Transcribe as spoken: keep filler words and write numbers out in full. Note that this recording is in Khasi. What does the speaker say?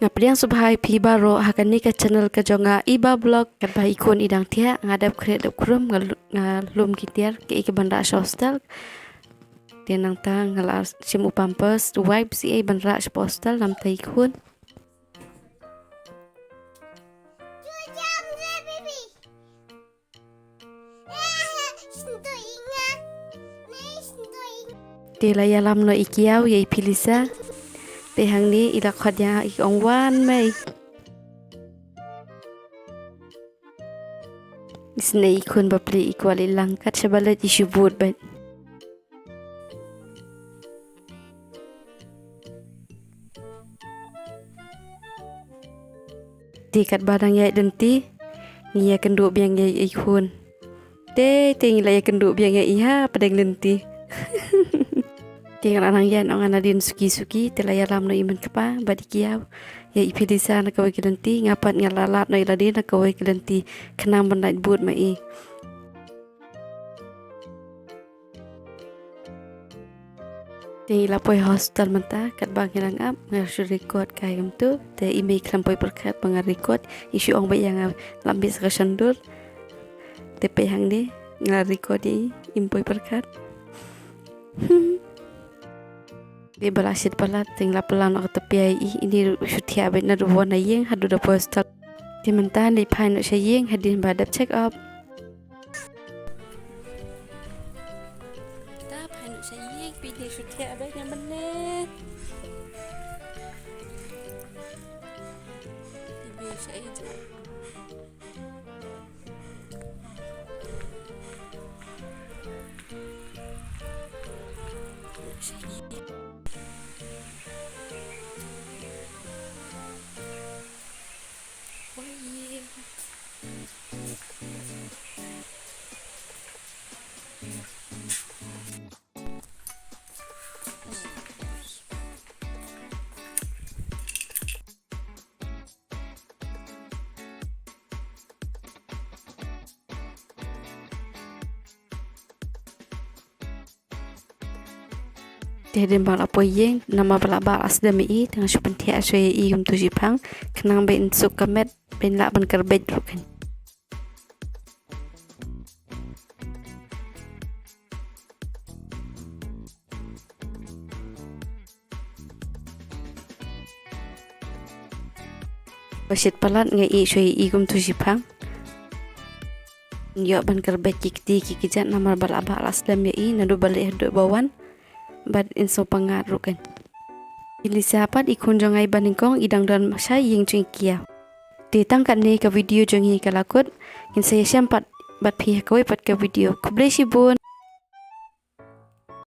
Nga pdiang sngewbha ïa phi baroh ha kane ka channel ka jong nga, Iba Vlog. Katba i khun i dang thiah, nga dep khreh dep khrum, nga lu-, nga lum ki tiar, kaei kaban rah sha hostel. Te nangta nga la shim u pampers, u wipes, kaei ban rah sha hostel namar i khun. Te la ïalam noh i Kiaw ïa i Phi Lisa. Te hangne i la khot ïa i, ong wan mei. Isynei i khun bapli, i kwah leit lang, kat shaba leit i shu bud beit. Te katba dang ïaid lynti, ngi ïakynduh biang ïa i khun. Te, te ngi la ïakynduh biang ïa i hapdeng lynti. Te nga la nang ïaid noh nga nadien suki suki, te la ïalam noh i mei kpa bad i Kiaw ïa i Phi Lisa na kawei ka lynti, nga pat nga la lad noh ïa lade na kawei ka lynti, khnang ban lait bud ma i. Te ngi la poi hostel mynta, katba ngi la ap, nga shu record kai kumto. Te i mei khlem poi pyrkhat ba nga record, i shu ong beit ïa nga lap beit sa ka shandur. Te peit hangne, nga la record ïa i, im poi pyrkhat. Te ba la shit palat, te ngi la pynlong noh ka tapia ïa i, ine ruh shu thiah beit naduh ba wan na ïing, haduh da poi hostel. Te mynta ngi phai noh sha ïing, hadien ba dep check up. Te phai noh sha ïing, phi dei shu thiah beit na mynne. Te phi sha ïing. Te hadien ba la poi ïing, namar ba la bah la slem ïa i, te nga shu pynthiah shuwa ïa i kumto shiphang, khnang ba in suk ka met, ba in lah ban kyrbeid ruh kan. Ba shit palat nga ïeh shuwa ïa i kumto shiphang. Ïoh ban kyrbeid ki kti ki kjat namar ba la bah la slem ïa i naduh ba leit haduh ba wan. Bad in sngewpyngngad ruh kan. I Lisa pat i khun jong nga iba nyngkong i dang don sha ïing jong i Kiaw. Te tang katne ka video jong ngi ka la kut. Ngin sa ïashem pat bad phi ha kawei pat ka video. Khublei shibun.